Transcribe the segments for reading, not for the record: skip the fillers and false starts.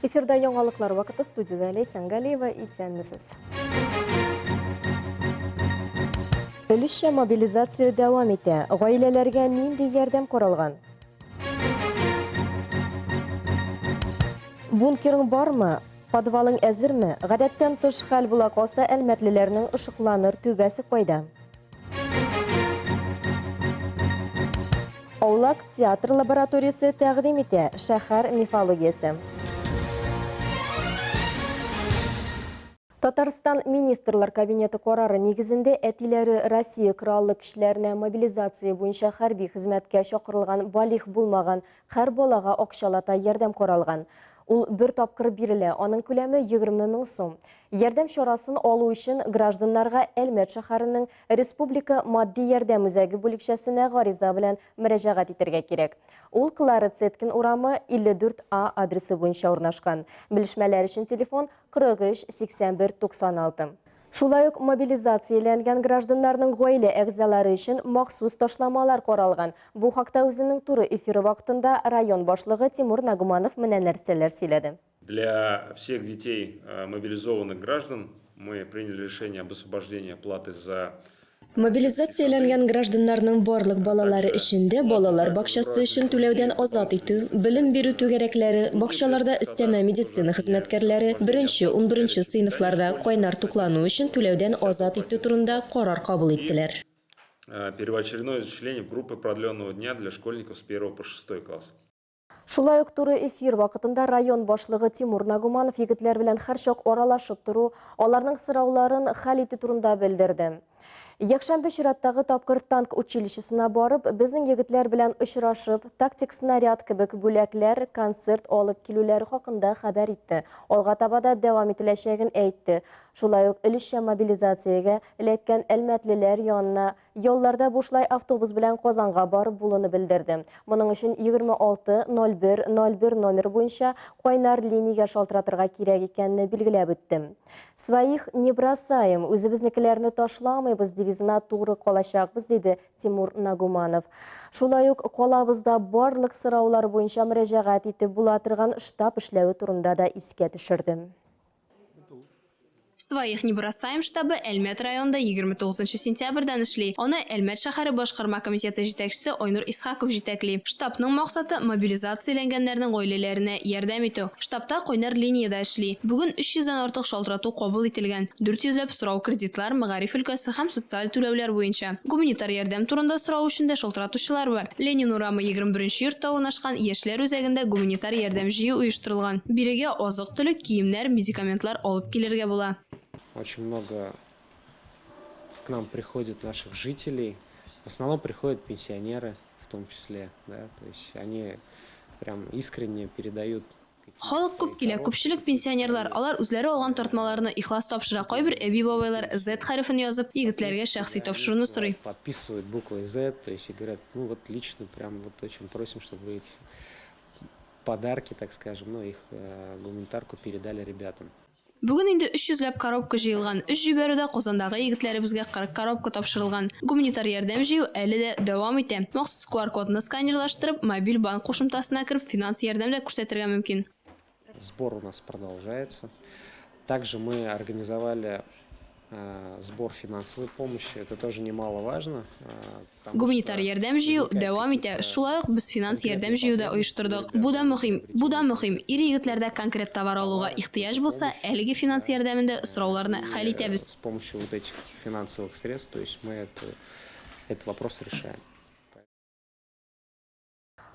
Эфирда яңалыклар вакыты студиядә Ләйсән Галиева. Исәнмесез. Өлешчә мобилизация дәвам итә. Гаиләләргә нинди ярдәм каралган? Бункерың бармы? Подвалың әзерме? Гадәттән тыш хәл була калса, әлмәтлеләрнең ышыкланыр түбәсе кайда? Аулак театр лабораториясе тәкъдим итә Шәһәр мифологиясе. Татарстан Министрлар Кабинеты карары нигезендә әтиләре Россия Кораллы көчләренә мобилизация буенча хәрби хезмәткә чакырылган балигъ булмаган һәр балага акчалата ярдәм каралган. Ул бер тапкыр бирелә, аның күләме 20 мең сум. Ярдәм чарасын алу өчен гражданнарга Әлмәт шәһәренең Республика матди ярдәм үзәге бүлекчәсенә гариза белән мөрәҗәгать итәргә кирәк. Ул Клара Цеткин урамы, 54 А адресы буенча урнашкан. Белешмәләр өчен телефон, 43 81 96. Шулай ук мобилизацияләнгән гражданнарның гаилә әгъзалары өчен махсус ташламалар каралган. Бу хакта үзенең туры эфиры вакытында район башлыгы Тимур Нагуманов менә нәрсәләр сөйләде. Для всех детей мобилизованных граждан мы приняли решение об освобождении платы за Мобилизацияләнгән гражданнарның барлык балалары өчен дә балалар бакчасы өчен түләүдән азат итү, белем бирү түгәрәкләре, бакчаларда өстәмә медицина хезмәткәрләре, беренче, унберенче сыйныфларда кайнар туклану өчен түләүдән азат итү турында карар кабул иттеләр. Первоочередное зачисление в группы продленного дня для школьников с первого по шестой класс. Шулай ук туры эфир вакытында район башлыгы Тимур Нагуманов егетләр белән һәрчак аралашып тору, аларның сорауларын хәл итү турында белдерде. Якшәмбе чираттагы тапкыр танк училищесына барып, безнең егетләр белән очрашып, тактик снаряд кебек бүләкләр, концерт алып килүләре хакында хәбәр итте. Алга таба да дәвам ителәчәген әйтте. Шулай ук өлешчә мобилизациягә эләккән әлмәтлеләр янына Ялларда бушлай автобус белән Казанга барып булуны белдерде. Моның өчен 26 01 01 номеры буенча кайнар линиягә шалтыратырга кирәк икәнне билгеләп үтте. Своих не бросаем, үзебезнекеләрне ташламыйбыз девизына туры калачакбыз, диде Тимур Нагуманов. Шулай ук калабызда барлык сораулар буенча мөрәҗәгать итеп була торган штаб эшләве турында да искә төшерде. Своих не бросаем штабы Әлмәт районында 29 нчы сентябрьдән эшли. Аны Әлмәт шәһәре башкарма комитеты җитәкчесе Айнур Исхаков җитәкли. Штабның максаты, мобилизацияләнгәннәрнең гаиләләренә ярдәм итү. Штабта кайнар линия дә эшли. Бүген 300 дән артык шалтырату кабул ителгән. 400 ләп сорау кредитлар, мәгариф өлкәсе һәм социаль түләүләр буенча. Гуманитар ярдәм турында сорау өчен дә шалтыратучылар бар. Ленин урамы 21 нче йортта урнашкан Яшьләр үзәгендә гуманитар ярдәм җыю оештырылган. Бирегә азык-төлек, киемнәр, медикаментлар алып килергә була. Очень много к нам приходит наших жителей. В основном приходят пенсионеры в том числе, да, то есть они прям искренне передают Халык күп килә, күпчелек пенсионерлар, алар үзләре алган тартмаларны ихлас тапшыра, кайбер әби-бабайлар Z хәрефен язып, егетләргә шәхси тапшыруны сорый. Подписывают буквой Z, то есть и говорят, ну вот лично прям вот очень просим, чтобы вы эти подарки, так скажем, ну их гуманитарку передали ребятам. Бүген инде 300 ләп коробка җыелган. Өч җибәрүдә Казандагы егетләребезгә 40 коробка тапшырылган. Гуманитар ярдәм җыю әле дә дәвам итә. Махсус QR-кодны сканерлаштырып, мобиль банк кушымтасына кереп финанс ярдәм дә күрсәтергә мөмкин. Сбор у нас продолжается. Также мы организовали сбор финансовой помощи, это тоже немаловажно. Гуманитар ярдәм җыю дәвам итә, шулай ук без финанс ярдәм җыю да оештырдык. Бу да мөһим. Бу да мөһим, ир-егетләрдә конкрет товар алуга ихтыяҗ булса, әлеге финанс ярдәмендә сорауларны хәл итәбез. С помощью вот этих финансовых средств, то есть мы этот вопрос решаем.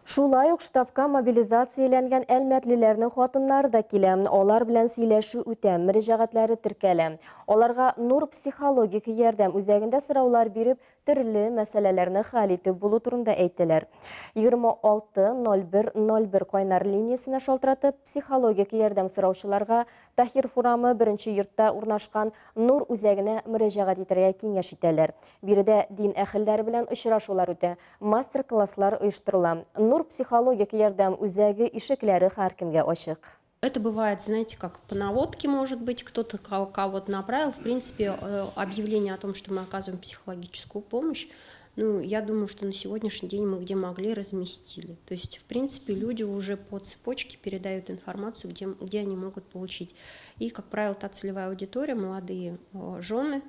Шулай ук штабка мобилизацияләнгән әлмәтлеләрнең хатыннары да килә. Алар белән сөйләшү үтә, мөрәҗәгатьләре теркәлә. Аларга Нур психологик ярдәм үзәгендә сораулар биреп, төрле мәсьәләләрне хәл итеп булу турында әйттеләр. 26 01 01 кайнар линиясенә шалтыратып, психологик ярдәм сораучыларга Таһиров урамы беренче йортта урнашкан Нур үзәгенә мөрәҗәгать итәргә киңәш итәләр. Биредә дин әһелләре белән очрашулар үтә. Мастер-класслар оештырыла. Нур психологик ярдәм үзәге ишекләре һәркемгә ачык. Это бывает, знаете, как по наводке, может быть, кто-то кого-то направил. В принципе, объявление о том, что мы оказываем психологическую помощь, Ну, я думаю, что на сегодняшний день мы где могли, разместили. То есть, в принципе, люди уже по цепочке передают информацию, где, где они могут получить. И, как правило, та целевая аудитория, молодые жены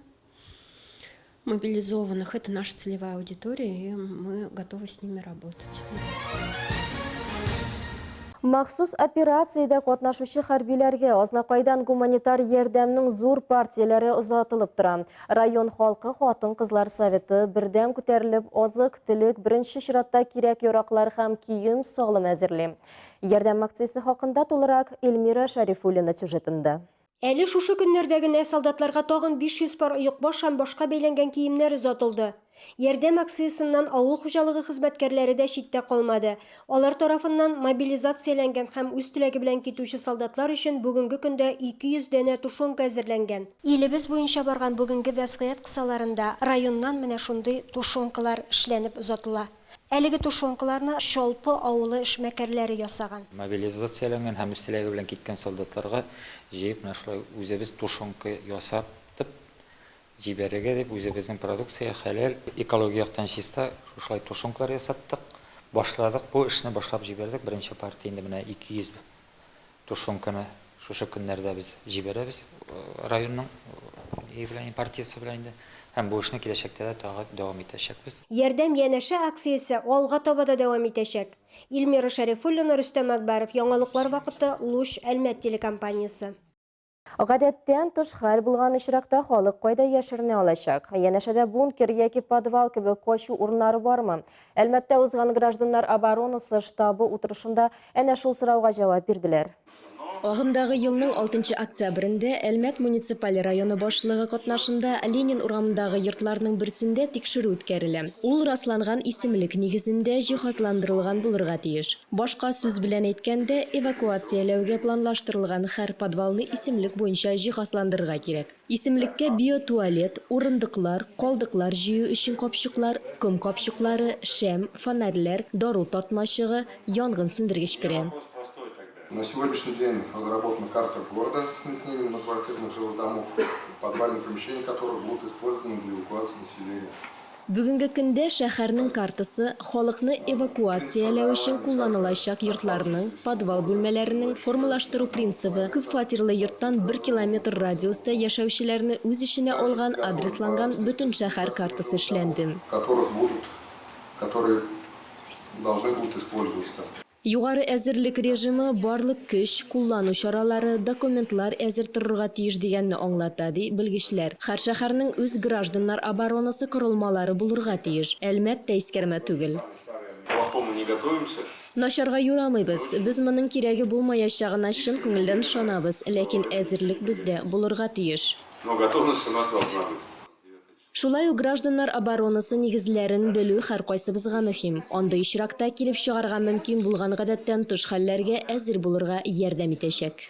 мобилизованных, это наша целевая аудитория, и мы готовы с ними работать. Махсус операциядә катнашучы хәрбиләргә Азнакайдан гуманитар ярдәмнең зур партияләре озатылып тора. Район халкы хатын-кызлар советы бердәм күтәрелеп азык-төлек, беренче чиратта кирәк-яраклар һәм кием-салым әзерли. Ярдәм акциясе хакында тулырак Эльмира Шәрифуллина сюжетында. Әле шушы көннәрдә генә солдатларга тагын 500 пар оекбаш һәм башка бәйләнгән киемнәр озатылды. Ярдәм акциясеннән авыл хуҗалыгы хезмәткәрләре дә читтә калмады. Алар тарафыннан мобилизацияләнгән һәм үз теләге белән китүче солдатлар өчен бүгенге көндә 200 данә тушенка әзерләнгән. Илебез буенча барган бүгенге вәзгыять кысаларында районнан менә шундый тушенкалар эшләнеп озатыла. Әлеге тушенкаларны Чалпы авылы эшмәкәрләре ясаган. Мобилизацияләнгән һәм үз теләге белән киткән солдатларга җыеп менә шулай үзебез тушенка ясатып җибәрергә дип үзебезнең продукция хәләл, экология яктан чиста шушылай тушенкалар ясаттык. Башладык, бу эшне башлап җибәрдек. Беренче партия инде менә 200 тушенканы шушы көннәрдә без җибәрәбез районның белән партиясе белән инде. Һәм бу эшне киләчәктә дә тагы дәвам итәчәкбез. Ярдәм янәшә акциясе алга таба да дәвам итәчәк. Эльмира Шәрифуллина, Рөстәм Акбаров, Яңалыклар вакыты, Луч, Әлмәт телекомпаниясе. Гадәттән тыш хәл булган очракта халык кайда яшеренә алачак? Янәшәдә бункер яки подвал кебек качу урыннары бармы? Әлмәттә узган гражданнар оборонасы штабы утырышында әнә шул сорауга җавап бирделәр. Агымдагы елның 6 октябрендә Әлмәт муниципаль районы башлыгы катнашында Ленин урамындагы йортларның берсендә тикшерү үткәрелә. Ул расланган исемлек нигезендә җиһазландырылган булырга тиеш. Башка сүз белән әйткәндә, эвакуацияләүгә планлаштырылган һәр подвалны исемлек буенча җиһазландырырга кирәк. Исемлеккә биотуалет, урындыклар, калдыклар җыю өчен капчыклар, ком капчыклары, шәм, фонарьләр, дару тартмачыгы, янгын сүндергеч керә. На сегодняшний день разработана карта города с населением многоквартирных жилых домов, подвальные помещения которых будут использованы для эвакуации населения. Бүгенге көндә шәһәрнең картасы халыкны эвакуацияләү өчен кулланылачак йортларның, подвал бүлмәләренең формалаштыру принцибы, күпфатирлы йорттан 1 километр радиуста яшәүчеләрне үз эченә алган адресланган бөтен шәһәр картасы эшләнде. Которые должны будут использоваться. Югары әзерлек режимы барлык көч, куллану чаралары, документлар әзер торырга тиеш дигәнне аңлата, ди белгечләр. Һәр шәһәрнең үз гражданнар оборонасы корылмалары булырга тиеш. Әлмәт тә искәрмә түгел. Плохому не готовимся. Начарга юрамыйбыз. Без моның кирәге булмаячагына чын күңелдән ышанабыз, ләкин әзерлек бездә булырга тиеш. Но готовность у нас должна быть. Шулай ук гражданнар оборонасы нигезләрен белү һәркайсыбызга мөһим. Андый очракта килеп чыгарга мөмкин булган гадәттән тыш хәлләргә әзер булырга ярдәм итәчәк.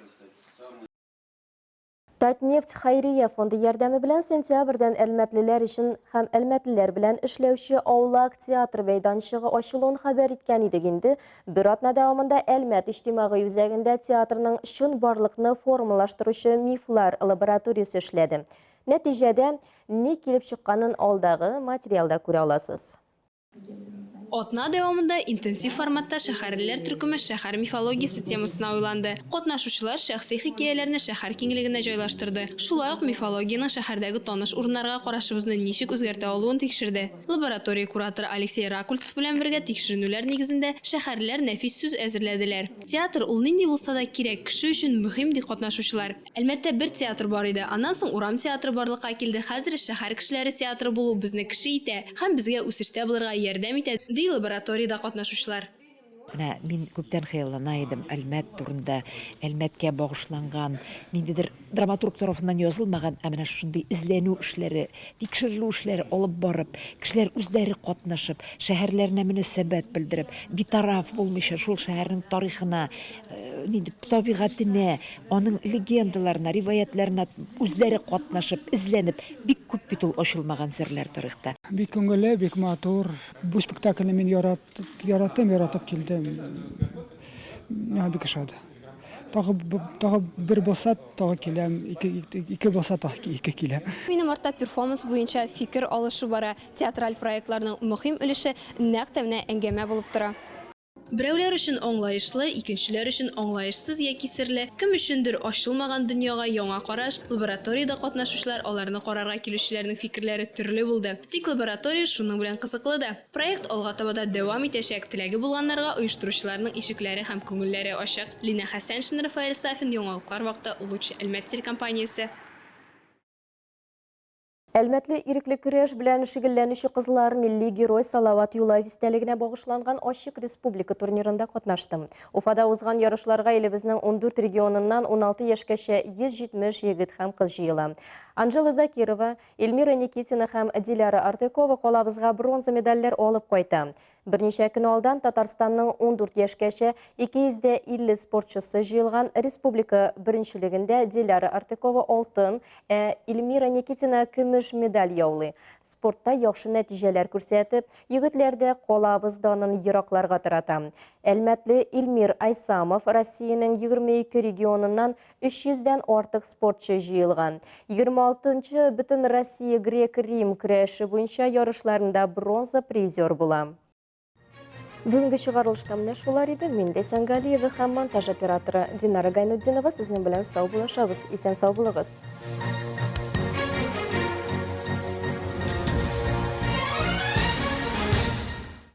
Татнефть хәйрия фонды ярдәме белән сентябрьдән әлмәтлеләр өчен һәм әлмәтлеләр белән эшләүче аулак театр мәйданчыгы ачылуын хәбәр иткән идек инде. Бер атна дәвамында Әлмәт иҗтимагый үзәгендә театрның чынбарлыкны формалаштыручы мифлар лабораториясе эшләде. Нәтиҗәдә ни килеп чыкканын алдагы материалда күрә аласыз. Атна дәвамында интенсив форматта шәһәрлеләр төркеме шәһәр мифологиясе темасына уйланды. Катнашучылар шәхси хикәяләрне шәһәр киңлегенә җайлаштырды. Шулай ук мифологиянең шәһәрдәге таныш урыннарга карашыбызны ничек үзгәртә алуын тикшерде. Лаборатория кураторы Алексей Ракульцев белән бергә тикшеренүләр нигезендә шәһәрлеләр нәфис сүз әзерләделәр. Театр ул нинди булса да кирәк, кеше өчен мөһим, ди катнашучылар. Әлмәттә бер театр бар иде. Аннан соң урам театры барлыкка килде. Хәзер шәһәр кешеләре театры булу безне кеше итә һәм безгә үсештә булырга ярдәм итә, ди лабораториядә катнашучылар. Менә мин күптән хыяллана идем Әлмәт турында, Әлмәткә багышланган ниндидер драматург тарафыннан язылмаган, ә менә шушындый эзләнү эшләре, тикшерелү эшләре алып барып, кешеләр үзләре катнашып, шәһәрләренә мөнәсәбәт белдереп, битараф булмыйча шул шәһәрнең тарихына, нинди табигатенә, аның легендаларына, риваятларына үзләре катнашып, эзләнеп, бик күп бит ул ачылмаган серләр тарихта. Бик күңелле, бик матур. Бу спектакльне мин яраттым, яратып килдем. Миңа бик ошады. Тагы тагы бер булса, тагы киләм, ике ике булса, тагы ике киләм. Минем артта перформанс буенча фикер алышу бара. Театраль проектларның мөһим өлеше нәкъ тә менә әңгәмә булып тора. Берәүләр өчен аңлаешлы, икенчеләр өчен аңлаешсыз яки серле, кем өчендер ачылмаган дөньяга яңа караш, лабораториядә катнашучылар, аларны карарга килүчеләрнең фикерләре төрле булды. Тик лаборатория шуның белән кызыклы да. Проект алга таба да дәвам итәчәк, теләге булганнарга оештыручыларның ишекләре һәм күңелләре ачык. Линә Хәсәншин, Рафаэль Сафин, Яңалыклар вакыты, Луч, Әлмәт телекомпаниясе. Әлмәтле ирекле көрәш белән шөгыльләнүче кызлар милли герой Салават Юлаев истәлегенә багышланган ачык республика турнирында катнашты. Уфада узган ярышларга илебезнең 14 регионыннан 16 яшькәчә 170 егет һәм кыз җыела. Анжела Закирова, Эльмира Никитина һәм Диляра Артыкова калабызга бронза медальләр алып кайта. Берничә көн алдан Татарстанның 14 яшькәчә 250 спортчысы җыелган республика беренчелегендә Диляра Артыкова алтын, ә Эльмира Никитина көмеш медаль яулый. Спортта яхшы нәтиҗәләр күрсәтеп, егетләр дә калабыз данын еракларга тарата. Әлмәтле Илмир Айсамов Россиянең 22 регионыннан 300 дән артык спортчы җыелган. 26 нчы Бөтенроссия грек-рим көрәше буенча ярышларында бронза призер була. Бүгенге чыгарылышта менә шулар иде. Мин Ләйсән Галиева һәм монтаж операторы Динара Гайнутдинова сезнең белән сау булашабыз. Исән сау булыгыз.